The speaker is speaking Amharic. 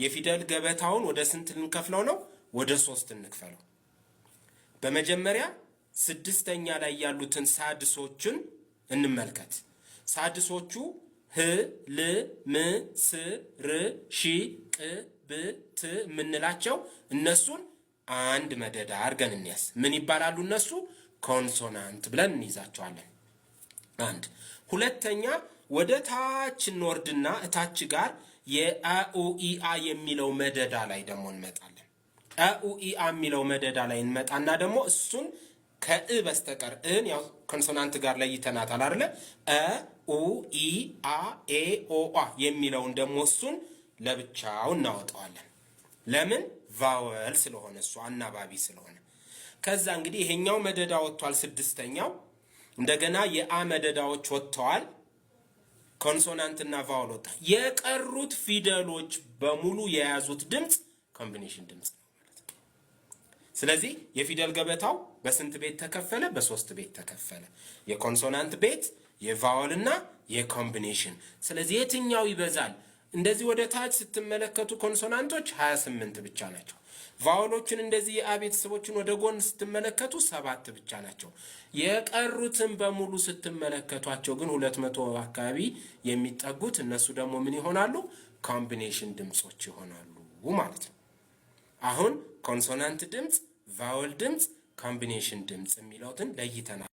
የፊደል ገበታውን ወደ ስንት ልንከፍለው ነው? ወደ ሶስት እንክፈለው። በመጀመሪያ ስድስተኛ ላይ ያሉትን ሳድሶችን እንመልከት። ሳድሶቹ ህ፣ ል፣ ም፣ ስ፣ ር፣ ሺ፣ ቅ፣ ብ፣ ት የምንላቸው እነሱን አንድ መደዳ አድርገን እንያዝ። ምን ይባላሉ እነሱ? Consonant ብለን እንይዛቸዋለን። አንድ። ሁለተኛ ወደ ታች እንወርድና እታች ጋር የአኡኢአ የሚለው መደዳ ላይ ደግሞ እንመጣለን። አኡኢአ የሚለው መደዳ ላይ እንመጣና ደግሞ እሱን ከእ በስተቀር እን ያው consonant ጋር ለይተናታል አይደለ? አ፣ ኡ፣ ኢ፣ አ፣ ኤ፣ ኦ፣ አ የሚለውን ደግሞ እሱን ለብቻው እናወጣዋለን። ለምን? Vowel ስለሆነ፣ እሱ አናባቢ ስለሆነ። ከዛ እንግዲህ ይሄኛው መደዳ ወጥቷል፣ ስድስተኛው። እንደገና የአ መደዳዎች ወጥተዋል። Consonant ና vowel ወጣ። የቀሩት ፊደሎች በሙሉ የያዙት ድምፅ combination ድምፅ ነው ማለት ነው። ስለዚህ የፊደል ገበታው በስንት ቤት ተከፈለ? በሶስት ቤት ተከፈለ። የ consonant ቤት፣ የ vowel እና የ combination። ስለዚህ የትኛው ይበዛል? እንደዚህ ወደ ታች ስትመለከቱ consonant ኦች 28 ብቻ ናቸው። Vowel ኦችን እንደዚህ የአ ቤተሰቦችን ወደ ጎን ስትመለከቱ ሰባት ብቻ ናቸው። የቀሩትን በሙሉ ስትመለከቷቸው ግን 200 አካባቢ የሚጠጉት እነሱ ደግሞ ምን ይሆናሉ? Combination ድምፆች ይሆናሉ ማለት ነው። አሁን consonant ድምፅ፣ vowel ድምፅ፣ combination ድምፅ የሚለውትን ለይተናል።